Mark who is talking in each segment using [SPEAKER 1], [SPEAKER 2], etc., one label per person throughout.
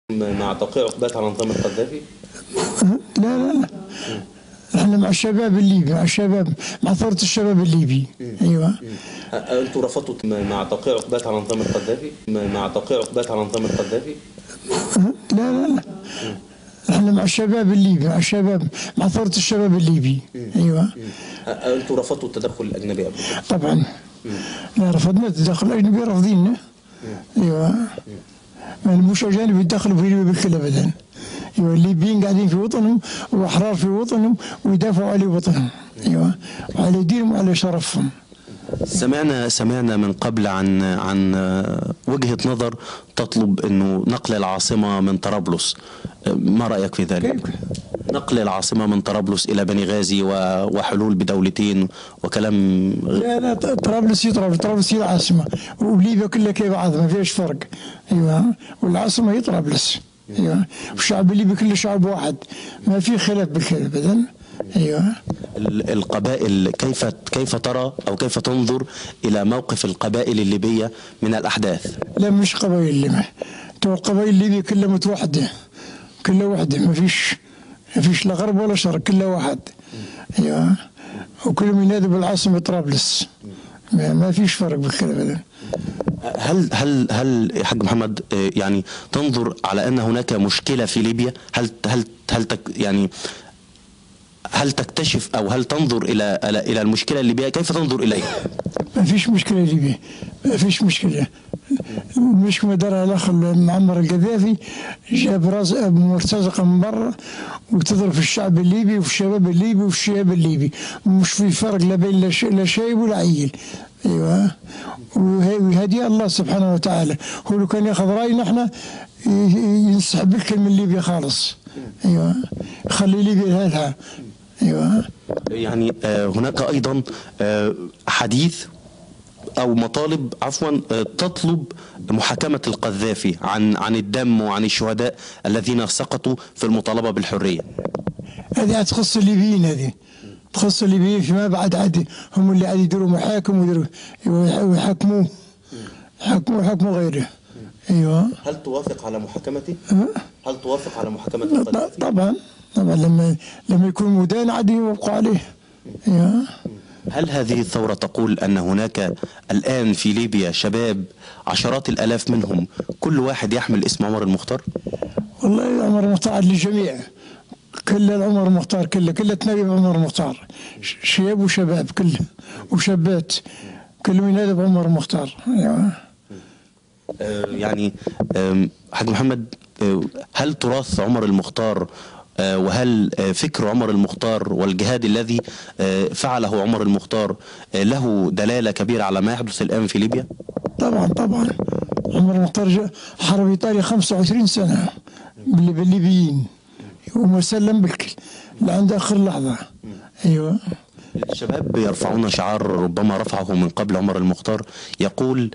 [SPEAKER 1] مع توقيع عقوبات على نظام القذافي؟
[SPEAKER 2] لا لا لا، احنا مع الشباب الليبي، مع الشباب، مع ثورة الشباب الليبي. ايوه.
[SPEAKER 1] انتوا رفضتوا مع توقيع عقوبات على نظام القذافي؟ مع توقيع عقوبات على نظام القذافي؟
[SPEAKER 2] لا لا لا، احنا مع الشباب الليبي، مع الشباب، مع ثورة الشباب الليبي. ايوه.
[SPEAKER 1] انتوا رفضتوا التدخل الاجنبي قبل كده؟
[SPEAKER 2] طبعا. لا، رفضنا التدخل الاجنبي، رافضينه. ايوه. ما نبوش اجانب يتدخلوا في ليبيا بالكل ابدا. ايوه، الليبيين قاعدين في وطنهم واحرار في وطنهم ويدافعوا على وطنهم. ايوه، وعلى دينهم وعلى شرفهم.
[SPEAKER 1] سمعنا من قبل عن وجهة نظر تطلب انه نقل العاصمة من طرابلس، ما رأيك في ذلك؟
[SPEAKER 2] كيف؟
[SPEAKER 1] نقل العاصمة من طرابلس إلى بني غازي وحلول بدولتين وكلام.
[SPEAKER 2] لا لا، طرابلس هي طرابلس، طرابلس هي العاصمة، وليبيا كلها كيف بعض، ما فيهاش فرق. ايوه، والعاصمة هي طرابلس. ايوه، والشعب الليبي كله شعب واحد، ما في خلاف بالكل ابدا. ايوه.
[SPEAKER 1] القبائل كيف ترى أو كيف تنظر إلى موقف القبائل الليبية من الأحداث؟
[SPEAKER 2] لا، مش قبائل الليبية، تو القبائل الليبية كلها متوحدة، كلها وحدة، ما فيش لا غرب ولا شرق، كلها واحد. ايوه، وكلهم ينادوا بالعاصمة طرابلس، ما فيش فرق بالكل ابدا.
[SPEAKER 1] هل يا حاج محمد يعني تنظر على أن هناك مشكلة في ليبيا؟ هل هل هل تك يعني هل تكتشف أو هل تنظر إلى المشكلة الليبية؟ كيف تنظر إليها؟
[SPEAKER 2] ما فيش مشكلة ليبيا، ما فيش مشكلة. المشكلة دارها الأخ معمر القذافي، جاب راس مرتزقة من برا وتضرب في الشعب الليبي وفي الشباب الليبي وفي الشياب الليبي، مش في فرق لا بين لا شايب ولا عيل. ايوه، وهدي الله سبحانه وتعالى، هو لو كان ياخذ راينا احنا ينسحب الكل من ليبيا خالص. ايوه، خلي ليبيا لها. ايوه.
[SPEAKER 1] يعني هناك أيضا حديث أو مطالب عفوا تطلب محاكمة القذافي عن الدم وعن الشهداء الذين سقطوا في المطالبة بالحرية.
[SPEAKER 2] هذه تخص الليبيين، هذه تخص الليبيين فيما بعد، عاد هم اللي عاد يديروا محاكم ويديروا ويحاكموه، يحاكموه يحاكموا غيره. ايوه.
[SPEAKER 1] هل توافق على محاكمته؟ هل توافق على محاكمة القذافي؟
[SPEAKER 2] طبعا طبعا، لما يكون مدان عاد يوافقوا عليه. ايوه.
[SPEAKER 1] هل هذه الثورة تقول أن هناك الآن في ليبيا شباب عشرات الآلاف منهم كل واحد يحمل اسم عمر المختار؟
[SPEAKER 2] والله عمر المختار للجميع، كل العمر المختار، كله كله تنادي بعمر المختار، شياب وشباب كله وشابات، كلهم ينادي بعمر المختار. أيوة.
[SPEAKER 1] يعني حاج محمد، هل تراث عمر المختار وهل فكر عمر المختار والجهاد الذي فعله عمر المختار له دلالة كبيرة على ما يحدث الآن في ليبيا؟
[SPEAKER 2] طبعا طبعا، عمر المختار حارب إيطاليا 25 سنة بالليبيين وما سلم بالكل لعند آخر لحظة. أيوة.
[SPEAKER 1] الشباب يرفعون شعار ربما رفعه من قبل عمر المختار يقول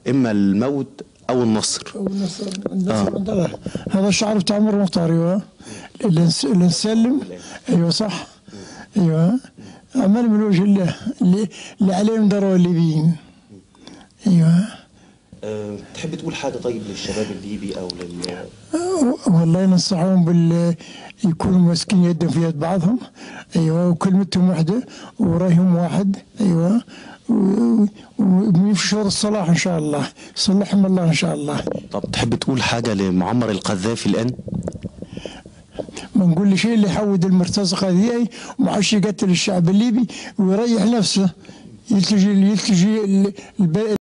[SPEAKER 1] إما الموت أو النصر.
[SPEAKER 2] أو النصر، النصر. آه. هذا الشعار بتاع عمر المختار. أيوة، اللي نسلم. أيوة صح، أيوة، عمل من وجه الله اللي عليهم داروا الليبيين. أيوة.
[SPEAKER 1] تحب تقول حاجة طيب للشباب الليبي أو لل
[SPEAKER 2] والله ننصحهم يكونوا ماسكين يدهم في يد بعضهم. ايوه، وكلمتهم واحدة ورايهم واحد. ايوه، ويمشوا الصلاح ان شاء الله، يصلحهم الله ان شاء الله.
[SPEAKER 1] طب تحب تقول حاجة لمعمر القذافي الآن؟
[SPEAKER 2] ما نقول شيء، اللي يحود المرتزقة ذي وما عادش يقتل الشعب الليبي ويريح نفسه، يلتجي يلتجي.